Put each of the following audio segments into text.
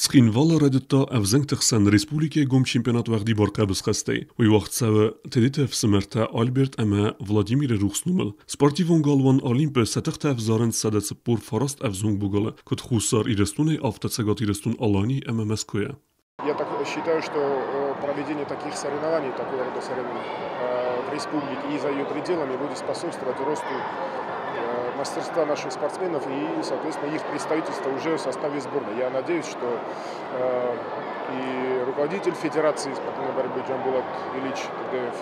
Цхинвалы райдыдта ӕвзӕнгты хсӕн республикӕйы гом чемпионат уӕгъдибар хъӕбысхӕстӕй. Уый уагъд цӕуы Тедеты ӕфсымӕртӕ Альберт ӕмӕ Владимиры рухс номыл. Спортивон галуан Олимп-ы сӕ тыхтӕ ӕвзарынц 149 ӕвзонг богалы, куыд Хуссар Ирыстонӕй, афтӕ Цӕгат Ирыстон Алани ӕмӕ Мӕскуыйӕ. Я так считаю, что проведение таких соревнований, такого рода соревнований в республике и за ее пределами будет способствовать росту мастерства наших спортсменов и, соответственно, их представительства уже в составе сборной. Я надеюсь, что и руководитель Федерации спортивной борьбы Джамбулат Ильич Тедеев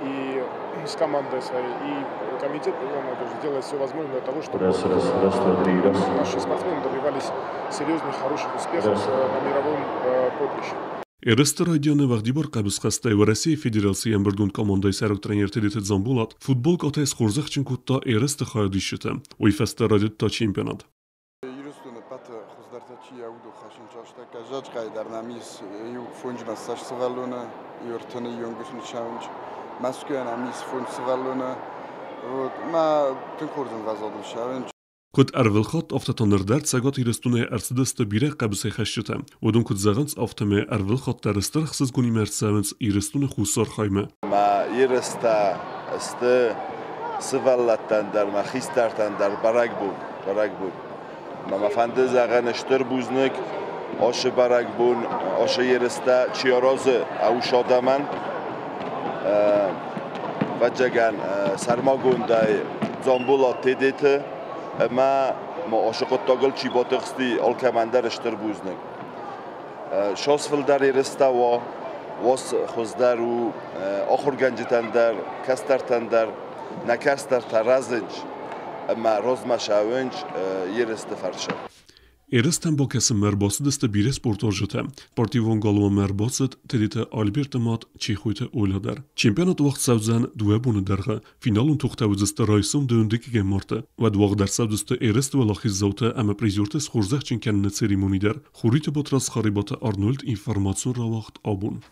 и с командой своей, и комитет молодежи сделает все возможное для того, чтобы Раз, раз, раз, два, три, раз. наши спортсмены добивались серьезных, хороших успехов Раз. на мировом поприще. Ерысты райдианы уӕгъдибар хъӕбысхӕстӕй Уӕрӕсейы Федерацийы ӕмбырдгонд командӕйы сӕйраг тренер Тедеты Дзамболат футбол къатӕй схорзӕхджын кодта ерысты хайадисджыты. Уый фӕстӕ райдыдта чемпионат. Ирыстоны ӕппӕты хуыздӕртӕ чи уыд, хӕсынчастӕккӕ зӕджгъай дӕр нӕм ис иу фонджмӕ ссӕдз сывӕллоны, иу ӕртыны иуӕнгус ныччауынч. Мӕскуыйӕ нӕм ис фондз сывӕллоны. Вот, мӕ тынг хорз ӕмвӕзадыл ссӕуынч. Куыд ӕрвылхатт, афтӕ та ныр дӕр Цӕгат Ирыстонӕй ӕрцыдысты бирӕ хъӕбысӕйхӕцджытӕ. Уыдон куыд зӕгъынц, афтӕмӕй ӕрвылхатт дӕр стыр ӕхсызгонимӕ ӕрцӕуынц Ирыстоны хуссар хаймӕ. Мӕ ерыстӕ сты сывӕллӕттӕн дӕр, мӕ хистӕртӕн дӕр бӕрӕгбон, бӕрӕгбон. Мӕ мӕ фӕнды зӕгъын стыр бузныг ацы бӕрӕгбон, ацы ерыстӕ чи аразы ӕвус адӕмӕн. Ӕвӕццӕгӕн, сӕрмагондӕй Дзамболат Тедеты ӕмӕ ма ацы хъуыддагыл чи батыхсти, алкӕмӕн дӕр стыр бузныг. Сос фылдӕр ерыстӕ уа, уац хуыздӕр у ахуыргӕнджытӕн дӕр, кӕстӕртӕн дӕр. Нӕ кӕстӕртӕ рӕзынч ӕмӕ размӕ цӕуынч ерысты фӕрцы. Ерыстӕм бакӕсынмӕ ӕрбацыдысты бирӕ спортуарзджытӕ. Спортивон галуанмӕ ӕрбацыд Тедеты Альберты мад Чехойты Оля дӕр. Чемпионат уагъд цӕудзӕн дыууӕ боны дӕргъы. Финалон тохтӕ уыдзысты райсом дыууындыккӕгӕм марты. Уӕд уагъд ӕрцӕудзысты ерысты уӕлахиздзаутӕ ӕмӕ призерты схорзӕхджын кӕныны церемони дӕр. Хуриты Батрадз, Харебаты Арнольд информацион рауагъд абон.